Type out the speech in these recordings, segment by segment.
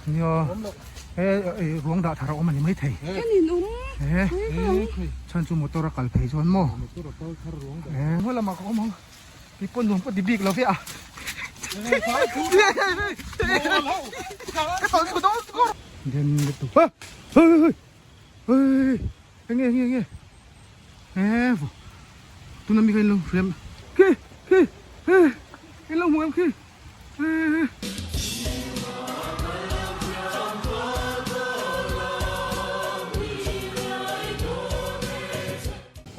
Nia he ruang dah thar a awm a ni maithei he chhan chu motor a kal phei chuan maw he hma lamah ka awm ang kei pawh nuam ka ti bik lo ve a ka tawlh chhu dawn den lutuk a hei hei enge enge enge he tuna mi kha in lo hriam khi khi he in lo hmu em khi.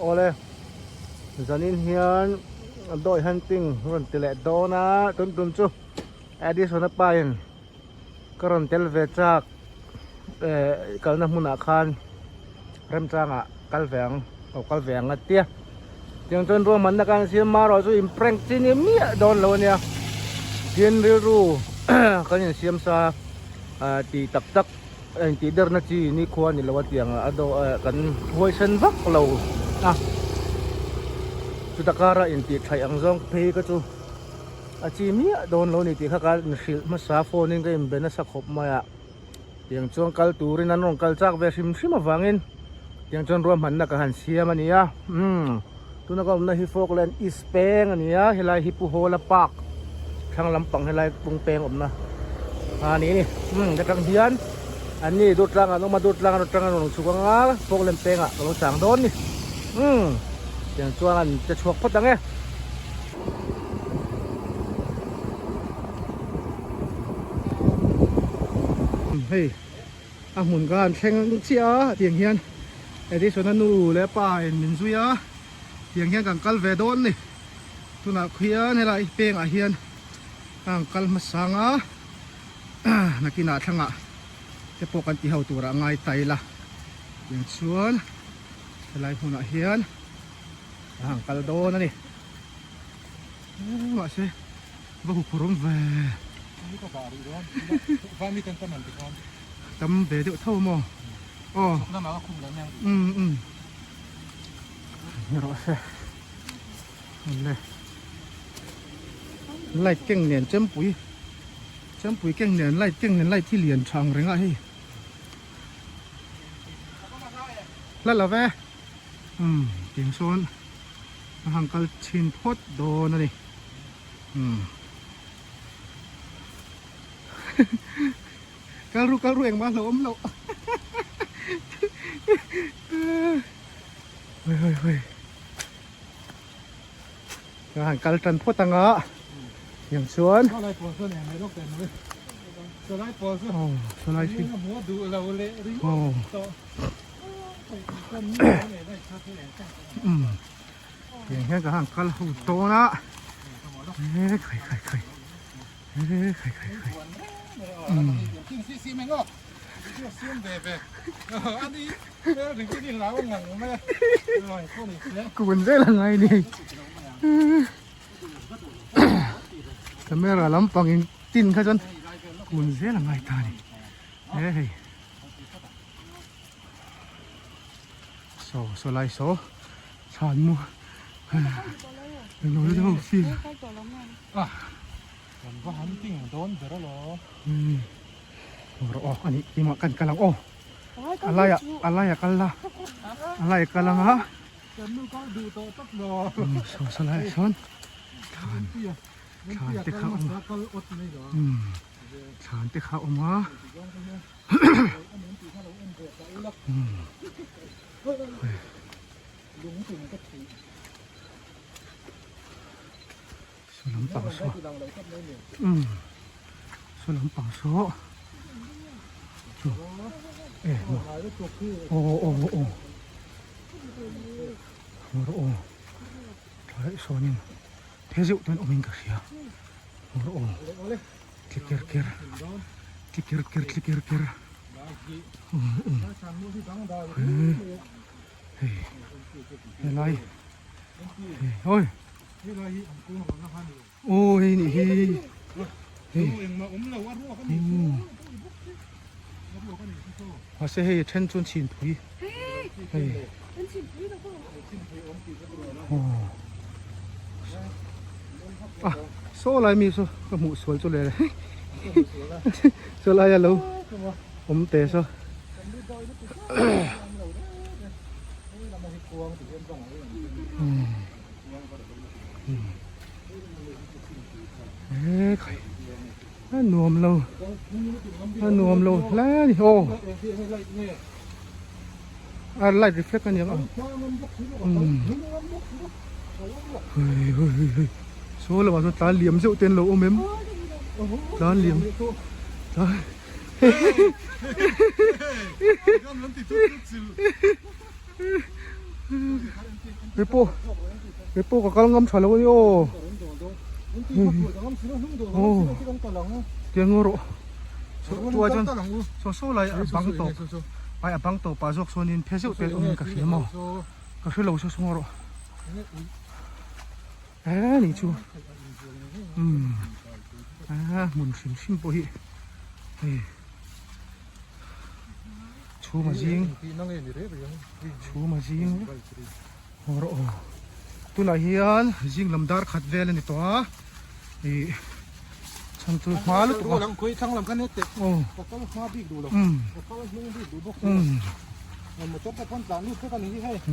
Awle, zanin hian dawi hunting rawn ti leh dawn a, tun tum chu Edison-a pa in ka rawn tel ve chak eh kalna hmunah khan remchangah kal ve ang lo kal ve ang a tia tiang chuan ruahmanna khan siam a erawh chu in prank chi ni miah dawn lo ania tin rilru kan in siam sa ah ti tak tak a in tih derna chi nikhua a ni lo a tiang a daw ah kan huaisen vak lo a chuta kara in tih thaih ang zawng phei ka chu a chi miah dawn lo a ni tih kha ka inhrilh hmasa phone in ka inbe nasa khawp mai a. Tiang chuan kal turin an rawn kal chak ve hrim hrim avangin tiang chuan ruahmanna ka han siam a ni a umm tuna ka awmna hi Falkland East peng a ni a helai hi Pu Hawla Park thlang lampang helai pung peng awmna a ni a ni umm atang hian an ni Durtlang an awm a Durtlang atang an rawn chhuk anga Falkland pengah ka lo chang dawn a ni umm tiang chuan an che chhuak phawt ang e. Hei a hmun kha an thleng chiah a tiang hian Edison a nu leh pa in min zui a tiang hian kan kal ve dawn ni tunah khian helai pengah hian a ang kal hmasa ang a nakinah thlangah te pawh kan ti ho turah ngai ta ila tiang chuan helai hmunah hian a ang kal dawn a ni. Mahse va huphurh awm ve. Tam ve deuh tho maw? Aw. Um um. Ni rawh se. Awle. Light keng nen chempui. Chempui keng nen light keng nen light hi lian tha ang reng a hei. Hla lo ve. Um tiang sawn. A han kal chhin phawt dawn a ni umm kal ru kal ru engmah a hlauhawm loh hawi hawi hawi ka han kal tan phawt anga tiang chuan sawlai khi aw. Umm tiang hian ka han kal ho dawn a e khai khai khai e khai khai khai umm kun vel a ngai ni camera lampang in tin kha chuan kun zel a ngai ta a ni e hei. Saw saw lai saw chhan mu englo deuh feel kan va han ting dawn ber alo rawh aw ani keimah kan kal ang aw a laiah a laiah kal la a laiah kal ang a kan nu kal duh tawh tak lo saw saw laiah sawn thlan thlan te kha awm thlan te kha awm a. Saw lampang saw umm saw lampang saw chu eh maw aw aw aw maw aw thlai sawnin the zeuh ten awmin ka hria maw aw. Thli ker ker thli ker ker thli ker ker hei helai hei oi aw hei nih hi hei mahse hei a then chuan chhinpui hei aw ah. Saw lai mi saw ka hmuh sual chu le saw lai a lo awm te saw. E khai a nuam lo a nuam lo hle a ni aw a light reflect a ni ang hei hei hei hei saw lamah chuan tlan liam zeuh te an lo awm em tlan liam tlan He pawh he pawh ka kal ngam tha lo a ni aw aw tiang ngaw rawh chuai chuan saw saw lai a bang tawp ai a bang tawp ah zawk chuanin phe zeuh te awmin ka hria maw ka hre lo saw saw ngaw rawh e ni chu umm a hmun hrim hrim pawh hi hei. Chhum a zing chhum a zing haw rawh aw tunah hian zing lam dar khat vel a ni tawh a ih chhan chu hma lutuk a aw umm umm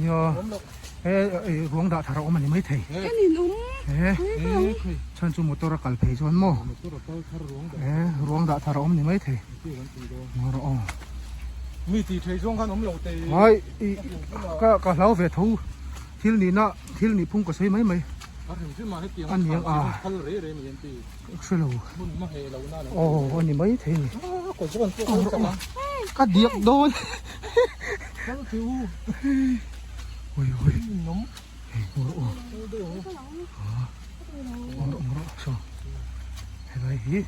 nia he ih ruang dah thar a awm a ni maithei he chhan chu motor a kal phei chuan maw he ruang dah thar a awm a ni maithei. Mi tih thei zawng khan awm lo tei. Hai i ka ka hlau ve tho thil nih na thil nih phung ka sawi mai mai. A hrim hrim ah hetiang a niang a phal re re ni an ti. Ka hre lo. Hmun hma he lo na lo. Aw a ni mai thei ni. A kaw zawn pawh kal chak a. Ka diak dawn. Kal tih u. Oi oi. Nom. Hei hmur aw. Hmur awm rawh saw. Helai hi.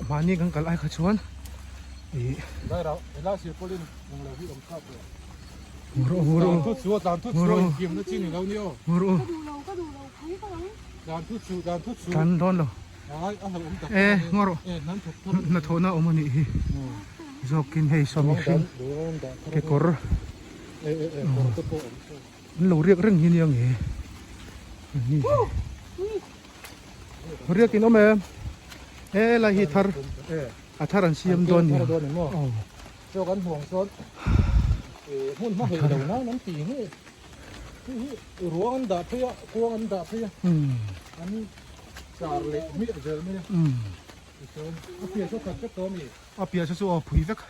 Mahni kan kal ai kha chuan ih Tlan dawn lo e ngaw rawh hnathawhna awm a nih hi zawkin hei saw mihring kekawr an lo riak reng hi nia nge ni. Riak in awm em? He lai hi thar a thar an siam dawn ni aw. Chaw kan hmuang chuan hmun hma hei lo nan an ti nge hei hi ruang an dah phei a kuang an dah phei a an char leh hmiah zel mai a tichuan a piah chu khat vek tawh a mi a piah chu chu aw phui vek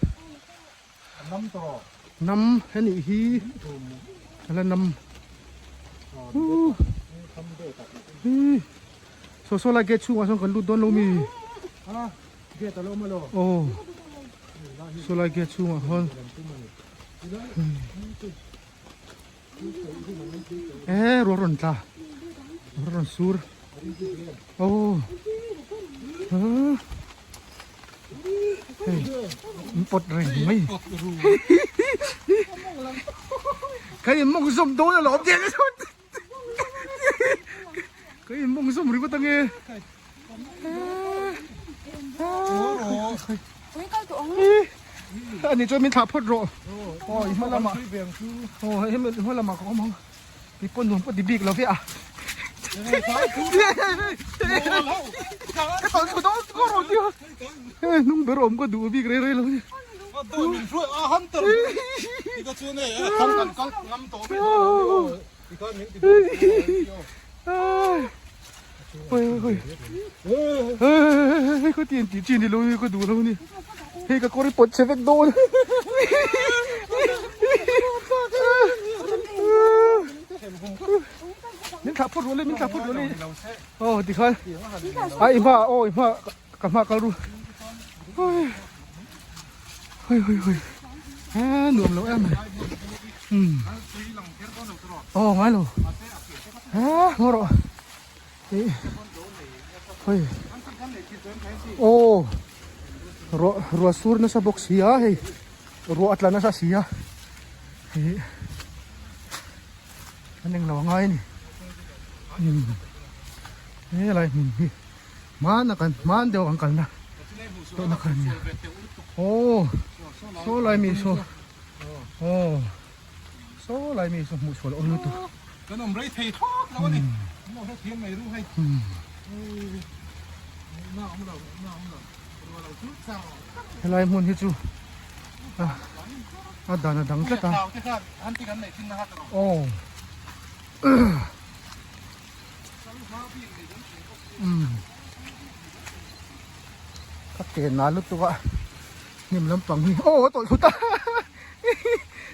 a nam tawh nam heni hi ala nam saw saw lai gate chhungah sawn kan lut dawn lo mi aw saw lai gate chhungah khawn e ruah rawn tla ruah rawn sur aw hei an pawt reng mai ka in mawng zawm dawn alawm tih ang chuan ka in mawng zawm ringawt ange ani chuan min thlah phawt rawh aw i hma lamah aw hei hma lamah ka awm ang. Ti pawn nuam pawh ti bik lo ve a. Ka tawn chho dawn ka rawn ti a. He hnung ber awm ka duh bik rei rei lo ni. Hoi hoi. Hei ka ti an ti chi ni lo ni ka duh lo ni. Hei ka kawr i pawt chhe vek dawn. Min thlah phawt rawh le, min thlah phawt rawh le. Aw tikhan. Ai i hma aw i hma ka hma kal ru. Hoi hoi hoi hoi. He nuam lo em mai. Um. Aw ngai lo. He ngaw rawh. Hei aw ruah ruah sur nasa bawk si a hei ruah a tla nasa si a hei an englo a ngai a ni helai hmun hi hmana kan hman deuh kan kalna tawhna kha a nia aw saw lai mi saw aw. Saw lai mi saw hmuh chhuah loh lutuk. Kan awm rei thei thlawt lo a ni. An lo hrethiam mai ru hei. Helai hmun hi chu a dan a dang tlat a. Aw. Umm. Ka ke na lutuk a hnim lampang hi aw a tawlh thut a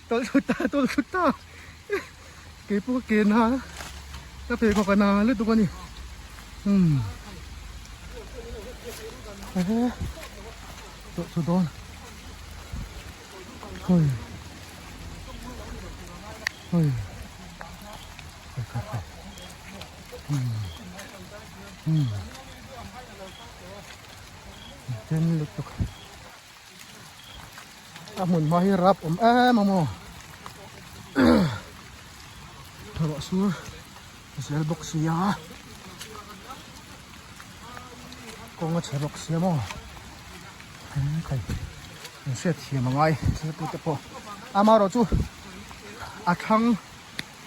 tawlh thut ta tawlh thut ta keipawh ka ke na ka pheikhawk a na lutuk a ni umm tawlh thut dawn hawi hawi umm den lutuk a hmun hma hi rap awm em a maw ruah sur zel bawk si a kawng a chhe bawk si a maw khai an hriat thiam a ngai thil te pawh amaherawh chu a thlang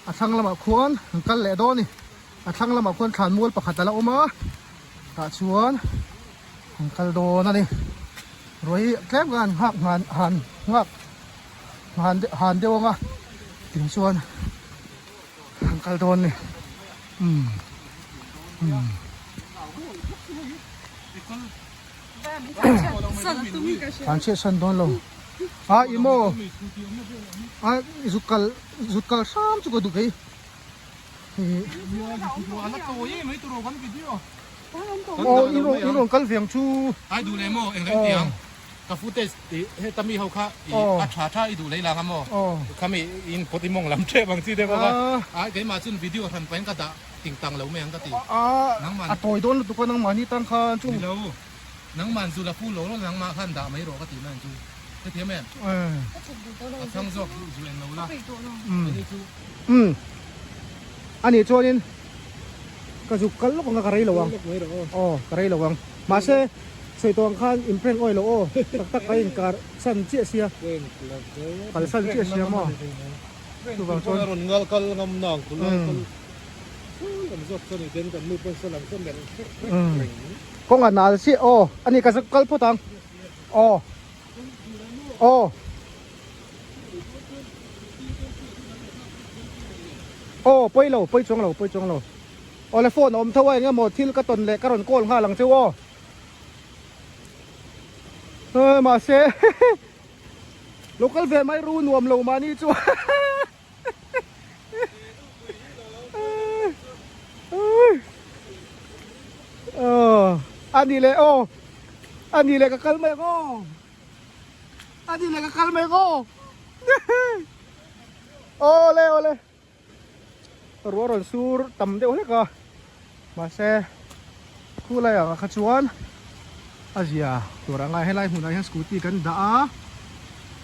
a thlang lamah khuan an kal leh dawn a ni a thlang lamah khuan thlan mual pakhat a la awm a tah chuan an kal dawn a ni ruai tlem khan nghak han han nghak han han deuh ang a tin chuan an kal dawn a ni umm umm. An chhiat san dawn lo a i maw a zut kal zut kal hram chu ka duh kei aw in rawn in rawn kal ve ang chu ai duh leh maw eng reng tiang ka footage ti heta mi ho kha i a tha tha i duh lei lang a maw khami in pawt i mawng lam tep ang chi deuh a ai keimah chuan video hran pahin ka dah ting tang lo mai ang ka ti nangman a tawi dawn lutuk a nangmahni tan khan chu nilo nangman zu la fu lo lo nangmah khan dah mai rawh ka tih na ang chu hrethiam em a chhang zawk zu zu eng lo la ani chu umm ani chuanin ka zuk kal lawk ang a ka rei lo ang aw ka rei lo ang mahse sawi tawh ang khan in prank awi lo aw tak tak ka inkar san chiah sia kalsan chiah sia maw. Chuvang chuan a rawn ngal kal ngam na ang khulai kal lam zawk chuan i den kan nu pawn saw lam saw melh hrek hrek reng. Kawng a nal chiah aw ani ka zuk kal phawt ang aw aw aw pawi lo pawi chuang lo pawi chuang lo aw le phone a awm tho a eng emaw thil ka tawn leh ka rawn call nghal ang cheu aw mahse. Lo kal ve mai ru nuam lo mahni chu A ni leh aw A ni leh ka kal mai ang aw A ni leh ka kal mai ang aw Awle awle Ruah rawn sur tam deuh hlek a mahse khulai ah kha chuan a zia tur a ngai helai hmunah hian scooty kan dah a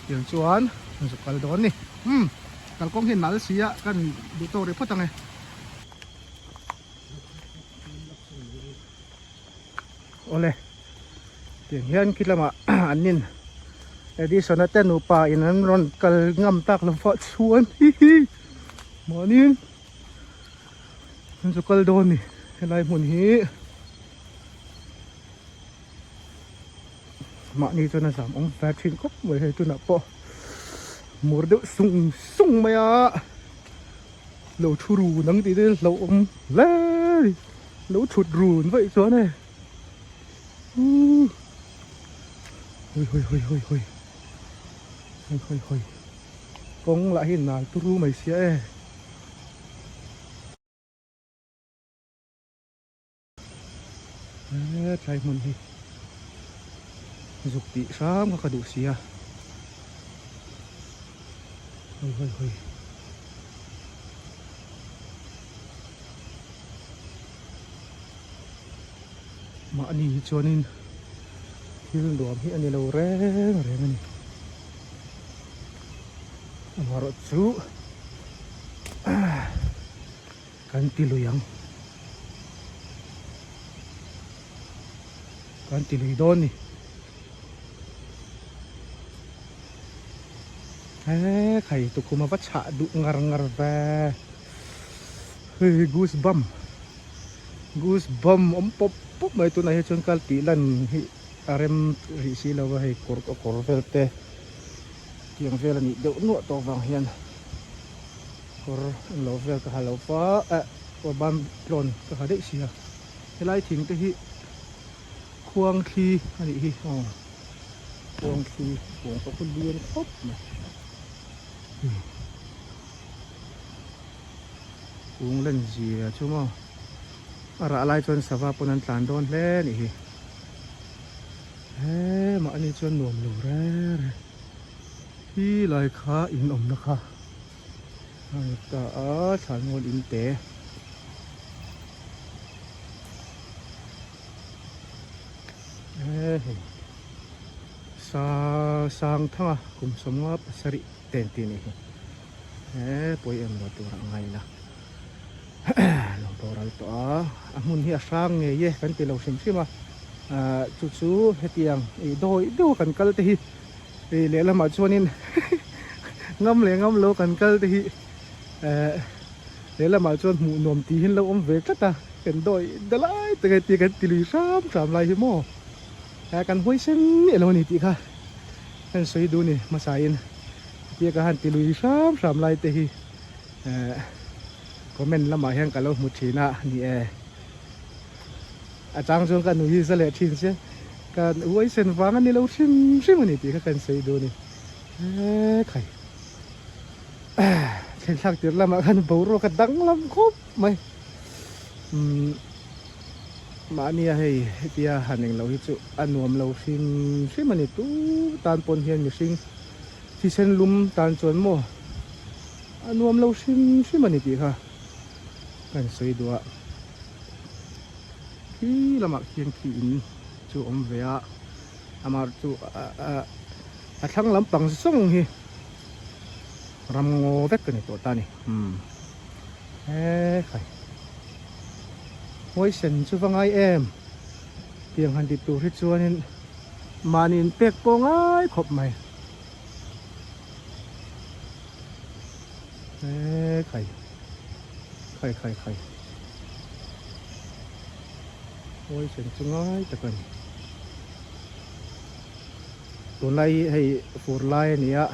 tiang chuan zuk kal dawn a ni umm kalkawng hi nal si a kan duh tawk rih phawt ang e. Awle tiang hian khi lamah an in Edison a te nupa in an rawn kal ngam tak lo fah chuan hihi mahni an chu kal dawn a ni helai hmun hi mahni chuan a zam awm ve thin khawp mai hei tunah pawh mur deuh sung sung mai a lo thu run ang tih te hlauhawm hle a ni. Lo thut run vaih chuan e uuh hawi hawi hawi hawi hawi hawi hawi hawi kawng lah hi nal turu mai sia e. He tlai hmun hi zuk tih hram kha ka duh sia hawi hawi hawi. Mahni hi chuanin thil nuam hi a ni lo reng reng a ni. Amaherawh chu kan ti lui ang. Kan ti lui dawn a ni. He khai tukhum a va chhah duh ngar ngar ve. Hei goose bump. Goose bump awm pawp pawp mai tunah hi chuan kal tih lan hi a rem rih si lo va hei kawr a kawr vel te tiang vel a nih deuh nuah tawh vang hian kawr englo vel ka ha lo va eh kawr ban tlawn ka ha daih sia helai thing te hi khuang thli a nih hi aw khuang thli khuang pawh khu lian khawp mai. Kung len zia chu maw a rah lai chuan sava pawn an tlan dawn hle a nih hi he mahni chuan nuam lo re re hi lai kha in awmna kha a ni ta a thlanmual in te. He hei sa sang thanga kum sawmnga pasarih ten tih a nih hi. He pawi em lo tur a ngai la lo boral tawh a a hmun hi a hrang ngei e kan ti lo hrim hrim a ah chu chu hetiang ih dawi deuh a kan kal te hi ih lehlamah chuanin ngam leh ngam lo kan kal te hi eh lehlamah chuan hmuh nuam tih hi an lo awm ve tlat a kan dawi dalai tak e tia kan ti lui hram hram lai hi maw eh kan huaisen miah lo a ni tih kha kan sawi duh a ni hmasain. Tia ka han ti lui hram hram lai te hi eh comment lamah hian ka lo hmu thin a ni e. A chang chuan ka nui za leh thin sia ka uaisen vang a ni lo hrim hrim a ni tih kha kan sawi duh a ni. He khai thlen thlak tir lamah khan boruak a danglam khawp mai. Umm mahnia hei hetia han englo hi chu a nuam lo hrim hrim a ni tu tan pawn hian mihring. Thisen lum tan chuan maw a nuam lo hrim hrim a ni tih kha kan sawi duh a, khi lamah khian khi in chu a awm ve a, amah chu a thlang lampang zawng hi ramngaw vek a ni tawh ta a ni umm hekhai huaisen chu va ngai em tiang han ti tur hi chuanin. Mahni in pek pawh ngai khawp mai. Eee khai khai khai khai Awi sen chu ngai tak a ni. Tunlai hi hei fur lai a ni a,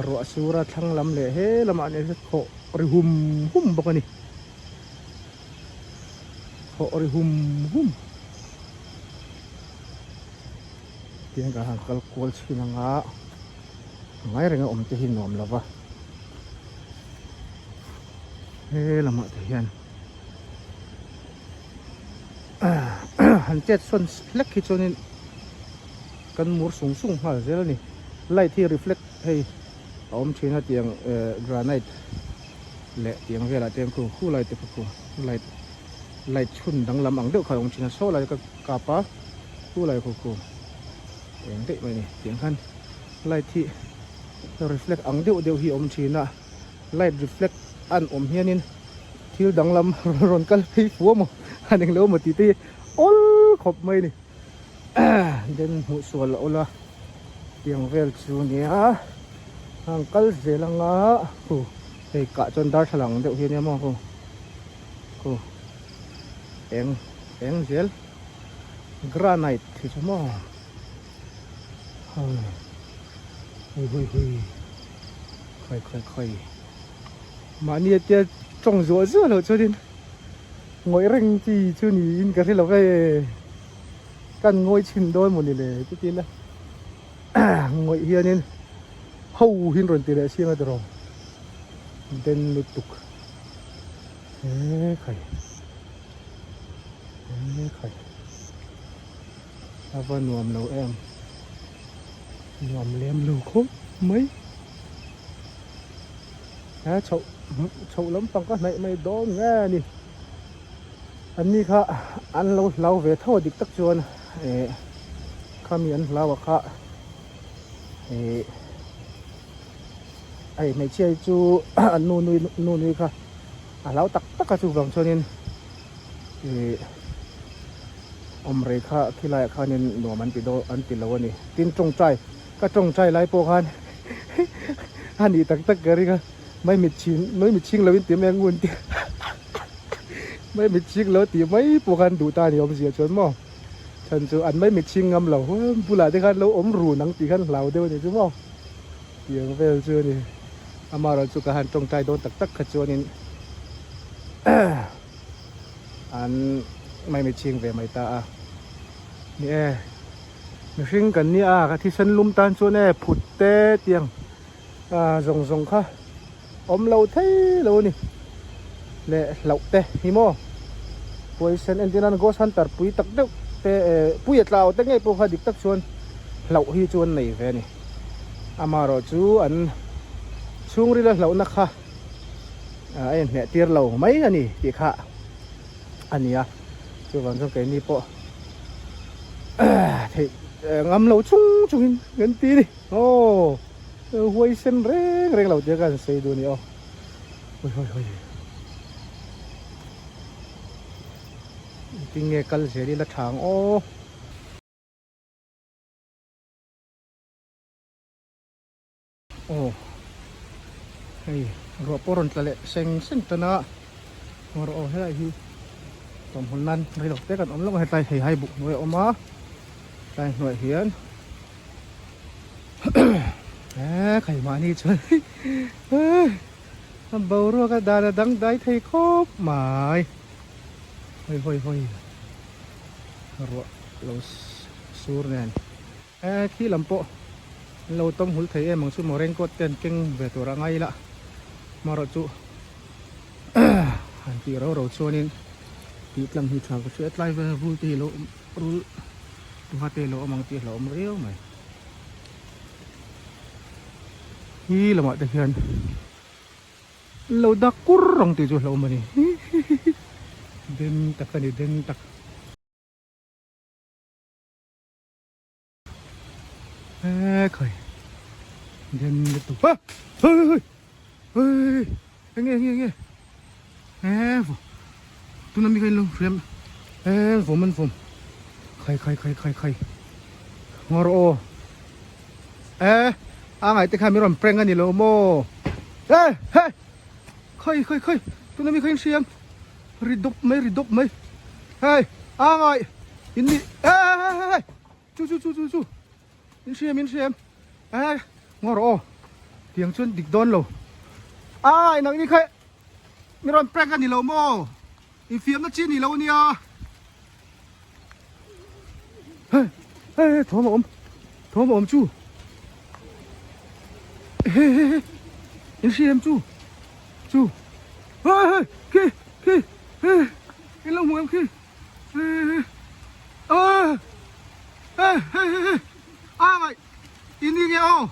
ruah sur a thlang lam leh he lamah nen hian khawh ri hum hum bawk a ni. Khawh ri hum hum. Tiang kan han kal kual chhin anga ngai reng a awm te hi nuam lo va he lamah te hian han chet sawn hlek hi chuanin kan mur sung sung nghal zel a ni light hi reflect hei a awm thin a tiang granite leh tiang velah te khu khu lai te kha khu light light chhun danglam ang deuh kha a awm thin a saw lai ka kap a khu lai khu khu eng daih mai a ni tiang khan light hi reflect ang deuh deuh hi a awm thin a light reflect an awm hianin thil danglam rawn kal phei fu a maw a ning lo maw tih te hi awl khawp mai a ni then hmuh sual a awl a tiang vel chu nia an kal zel anga khu hei kah chuan darthlalang deuh hi a nia maw khu khu eng eng zel granite hi chu maw hui hui hui khawi khawi khawi mahni a tia tawng zuah zuah loh chuanin ngawih reng chi chu niin ka hre lo ve kan ngawi chhin dawn maw ni le chuti la ngawih hianin ho hin rawn ti leh siang a tiraw den lutuk. He khai he khai a va nuam lo em nuam lem lo khawp mai he chhoh chhoh lampang ka hnaih mai dawn nge a ni an ni kha an lo hlau ve tho a dik tak chuan eh khami an hlau a kha eh. Hei hmeichhia hi chu an nu nui nu nui kha a hlau tak tak a chuvang chuanin ih awm rei kha khilaiah khanin nuam an ti dawn an ti lo a ni tin tawngtai ka tawngtai lai pawh khan a nih tak tak ka ring a mai mit chhin mai mit chhing loin ti mai ang ngun te. Mai mit ching lo tih mai pawh khan duh ta a ni awmzia chuan maw chhan chu an mai mit ching ngam lo bulah te khan lo awm run ang tih khan hlau deuh a ni chu maw tiang vel chu a ni amaherawhchu chu ka han tawngtai dawn tak tak kha chuanin an mai mit ching ve mai ta a ni e mihring kan nia ka thisen lum tan chuan e phut te tiang zawng zawng kha awm lo thei lo a ni leh hlauh te hi maw poison entir nan ghost hunter pui tak deuh te eh pui a tlau te ngei pawh kha dik tak chuan hlauh hi chu an nei ve a ni amaherawh chu an chhungrila hlauhna kha a inhneh tir lo mai a ni tih kha a ni a chuvang chuan keini pawh theih ngam lo chung chungin kan ti a ni aw. Huai sen reng reng lo tia ka han sawi duh a ni aw. Hawi hawi hawi. Engtin nge kal zel ila tha ang aw. Aw. Hei ruah pawh rawn tla leh seng seng tan a. Ngaw rawh aw helai hi tawmhawn nan rei lo te kan awm lawk a hetlai hei hai buk hnuai a awm a. Tlai hnuaiah hian eh khai mahni chuan a boruak a dan a dang dai thei khawp mai hawi hawi hawi ruah lo sur nen eh khi lam pawh an lo tawm hul thei em ang chu maw raincoat te an keng ve tur a ngai la marawh chu han tih ro ro chuanin tih tlang hi tha ka hria tlai vel rul te hi lo awm. Rul tuha te lo awm ang tih a hlauhawm riau mai. Hi lamah te hian lo dak kur ang tih chu a hlauhawm a ni. Den tak a ni den tak. Eee khai den lutuk a hei hei hei enge enge enge eee vo tuna mi kha in lo hriam eee an vawm an vawm khai khai khai khai khai ngawr aw eee a ngaih te kha mi rawn prank a ni lo maw e he khai khai khai tuna mi kha in hriam ri dawp mai ri dawp mai hei a ngaih in ni e he he he Chu chu chu chu chu in hriam in hriam eh ngaw rawh aw tiang chuan dik dawn lo ai nang ni kha mi rawn prank a ni lo maw in fiamna chi ni lo nia hei hei hei thawm a awm thawm a awm chu he he he in hriam chu chu hei hei khi khi he in lo hmu em khi In ni nge aw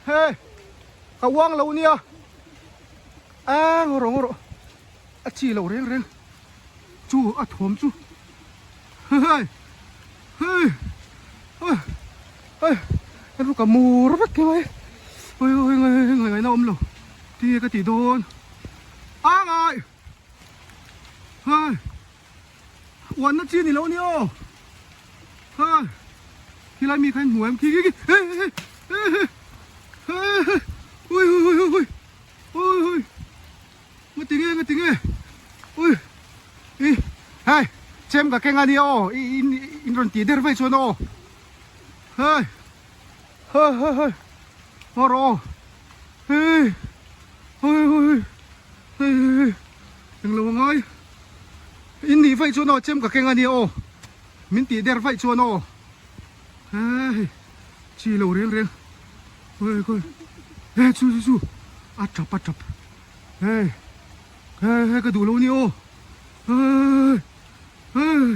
he ka uang lo nia a ngaw rawh ngaw rawh a chi lo reng reng chu a thawm chu hei hei hei hei ka ka mur vek khe mai oi oi ngai ngai ngai na awm lo tinge ka tih dawn a ngai. Hei uanna chi ni lo ni aw hei khilai mi kha in hmu em khi khi khi hei hei hei hei hei hei ui ui ui ui ui ui nga ti nge nga ti nge ui i hei chem ka keng a nia aw i in in rawn tih der vei chuan aw hei hei hei hei ngaw rawh aw hei ui ui Hei hei hei englo a ngai in nih vaih chuan aw chem ka keng a nia aw min tih der vaih chuan aw hei chi lo reng reng hei khawi he chu chu chu a tap a tap hei hei hei ka duh lo a nia aw hei hei.